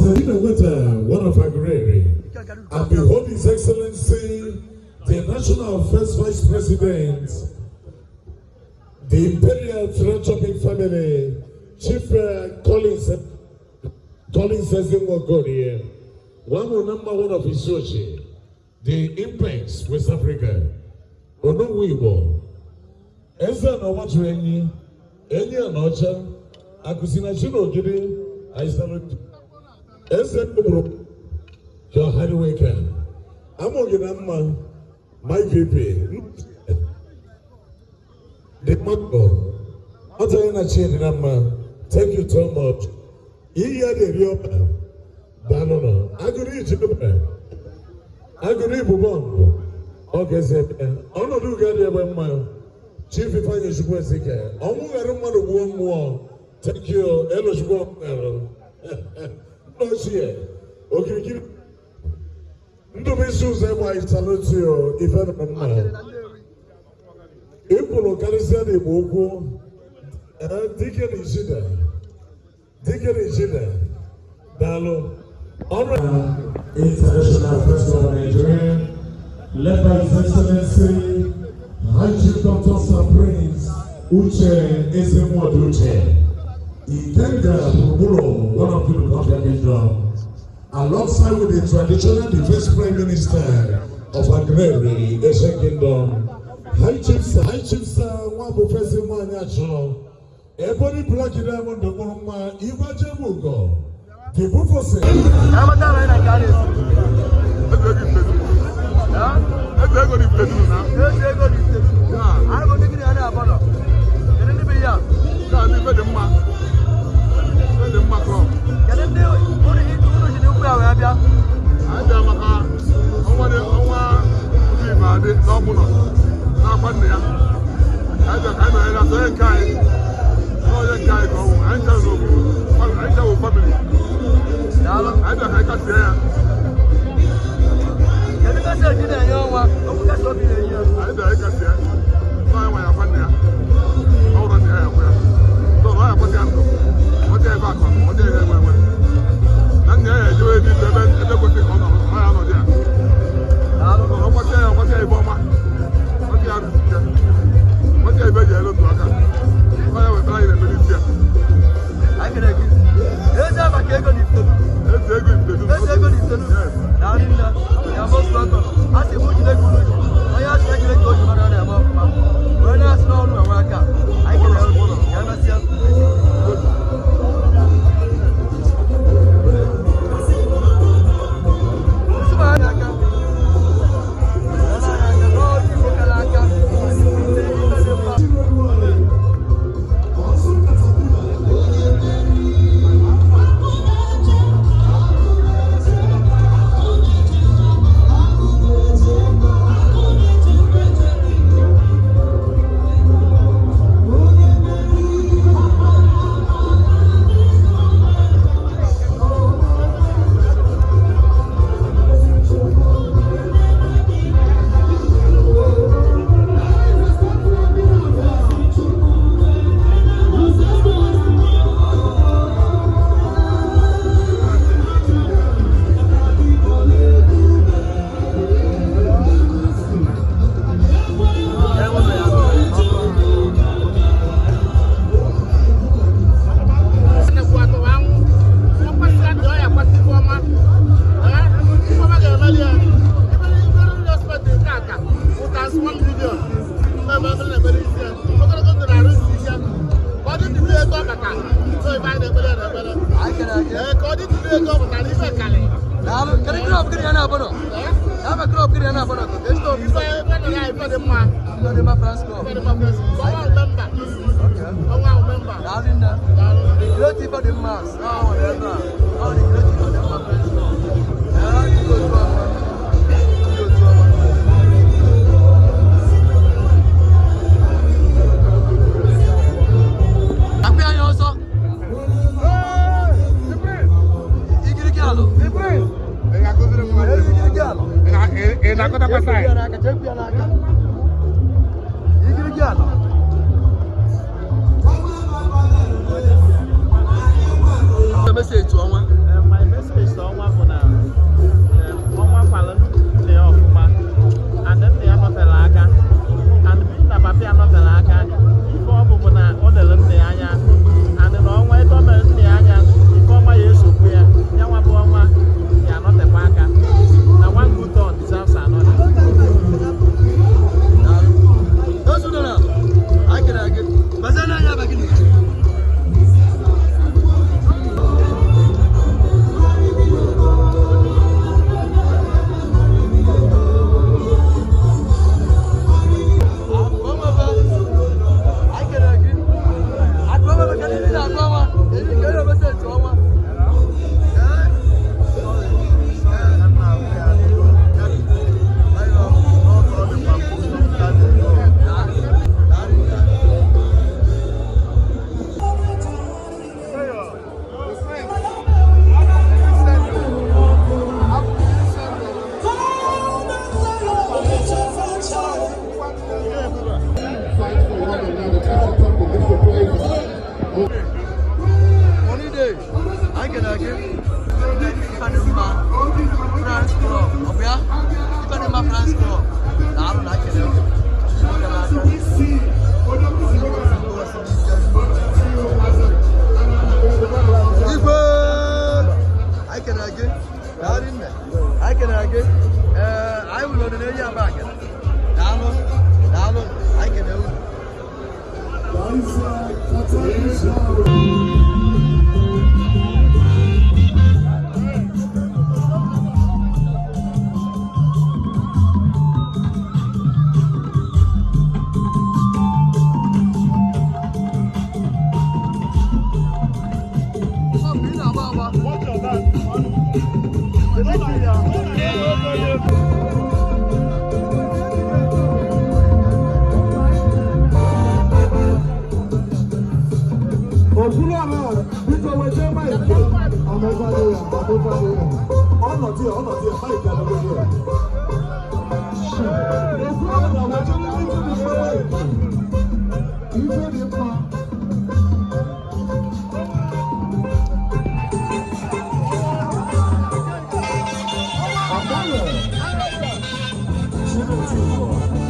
Ozenweta, one of Aguleri, and behold His Excellency, the National First Vice President, the Imperial Philanthropic Family, Chief Collins Ezenwogorie, one of number one of Isochi, the Impex, West Africa, Onowu Igbo, Eze na ọgbachuru enyi, enyi a na ọcha, akụsi na chi na ogidi, I salute Eze kpụrụ your highly welcome. Amụghị na mma, my VP, the motto, ọtọ na chi dị na mma, thank you so much. Iyi ya na-eri ọba, daalụ nọ, agụrụ iji ọba, agụrụ ibu bọmbụ, ọ ga-eze ebe, ọnọdụ ga dị ebe mma. Chief Ifeanyi Chukwu Ezike, ọnwụ ghara mmadụ gbuo mmụọ, thank you, Elochukwu ọnwụ nna ochie, okirikiri, Ndụbụisi ụzọ ịgba, I salute you, ife dị mma. Ikwuru karịsịa n'Igbo ukwu, dike na ijide, dike na ijide, daalụ. Ọrụ International Festival of Nigeria, led by His Excellency High Chief Dr. Sir Prince Uche Ezenwodu Uche, Ikenga Gburugburu, one of the Dunukofia Kingdom, alongside with the traditional defense prime minister of Aguleri Asian Kingdom, High Chief Sir Nwabufesi Nwanyacho, Ebony Black Diamond Mma, Igwe Jebugo, the Bufose. Amata na nke a na-esi. Eze ego ifedu. Eze ego dị ifedu na. Eze ego dị ifedu. Anyị bụ ndị gịnị ya na-abọ nọ. Kedu ndị bụ ihe a? Ka ndị ife dị mma. Ife dị mma club. Kedu ndị unu ji n'ukwu ya wee bịa? Anyị bịa maka ọnwa dị ọnwa obi ife adị n'ọgbụnọ n'akwa nne ya. Anyị bịa ka anyị nọnyere asọ onye nke anyị. Onye nke anyị ka ọ nwụ. Anyị ncha n'obodo. Anyị ncha wụ family. Daalụ. Anyị bịa ka anyị kasie ya. Kedu message ị na-enye ọnwa? Okwu kasị obi na-enye ya. Anyị bịara ịkasi ya. Nọ ya nwa ya akwa nne ya. Ọ bụrụ nne ya ya akwa ya. So na ọ ya akwasị ya ndụ. Ọ dị ebe akọ, ọ dị ihe enwe enwe. Na nna ya ya ejewe ebe ebe ebe kwesịrị ka ọ nọrọ, ọ ya anọdụ ya. Daalụ. Ọ kwasị ya, ọ kwasị ya ibe ọma. Kwasị ya arụsị ike. Kwasị ya ibe eji elu ndụ aka. Ọ ya wetara anyị na-eme n'isi ya. Anyị kere gị. Eze maka ego na ifedu. Eze ego ifedu. Eze ego na ifedu. Yes. Daalụ nne. Ya most welcome. A sị m jide ka unu ji. Onye asị ya jide ka o ji mara ọ na-eme ọfụma. Wee na-asị n'ọnụ enwe aka. Anyị kere unu. Ya emesịa. Nsụba anyị aka. Nyere anyị aka n'ọrụ Igbo kara aka. Ndị ife dị mma. Anyị kere gị. Daalụ. Kedu club gịnị ya na-abụ nọ? Ya bụ club gịnị ya na-abụ nọ? Kedu club? Ife dị mma France Club. Okay. Daalụ nne. The great Ife dị mma. Ọ nwere ebe a. Ọ dị great Ife dị mma France Club. Ee, ndị otu ọma. Ndị otu ọma. Akpị anya ọsọ. Igirigi alụ. Igirigi alụ. Ị na-akọtakwa Chekwu ya n'aka, chekwu ya n'aka. Igirigi alụ. Message to ọnwa. My message Money day, anyị kere gị. Ife dị mma Friends Club, ọ bụ ya? Ife dị mma Friends Club, daalụ na anyị kere gị. Nwoke n'aka. Igwe! Anyị kere gị. Daalụ nne. Anyị kere gị. Ee, anyị wụrụ ọdịnihu ya bụ. Daalụ, daalụ, anyị kere unu. Ọ bụ ị na-agba agba. Okwuluọra, biko weta maịkị. Ọnọdụ ya, ọnọdụ ya, maịkị anọgide ya. Okwuluọra, wetara ndị dị mma maịkị. Ife dị mma. Agbanwe. Chineke.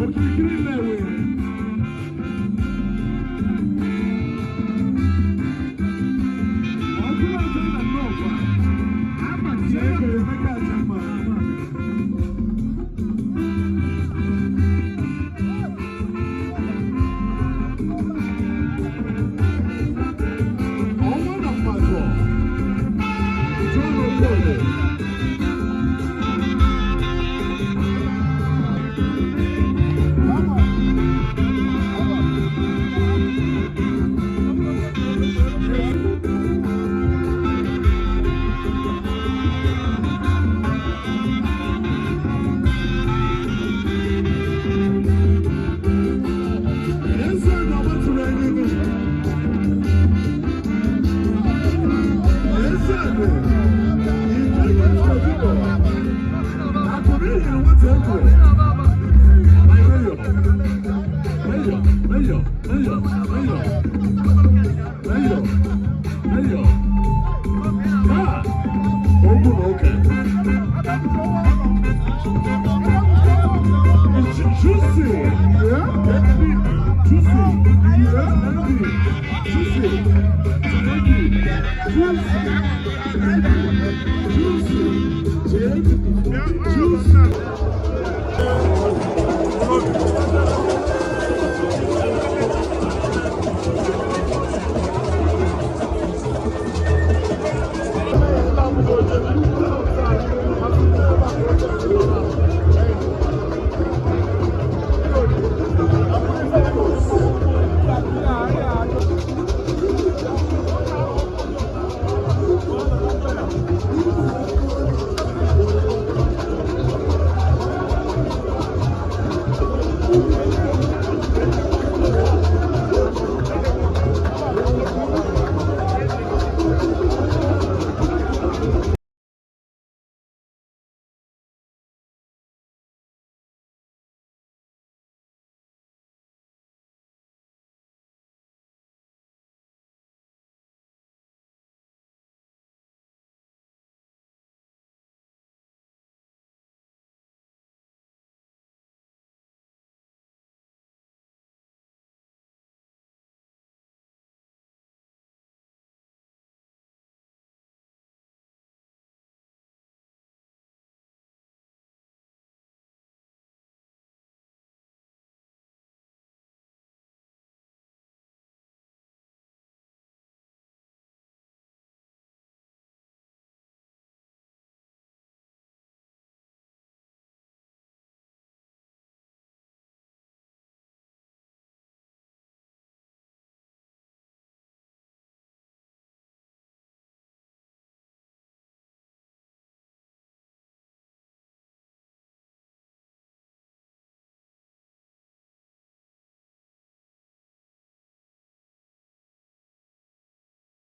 Okirikiri na-ewe ọkụrụ ọzọ na nnọọkwa Emeka Ajamma. Ọnwa na mmadụ John Okoye. Eze na ọgbatụrụ enyi gị. Eze bụ ike ga-echọdịbọ. Akụrụ ihe nwata egwu. Mayor, mayor, mayor, mayor, mayor, mayor, mayor. Taa, okwu na ụka. Juicy, yeah, juicy, yeah, juicy, juicy, juicy, juicy.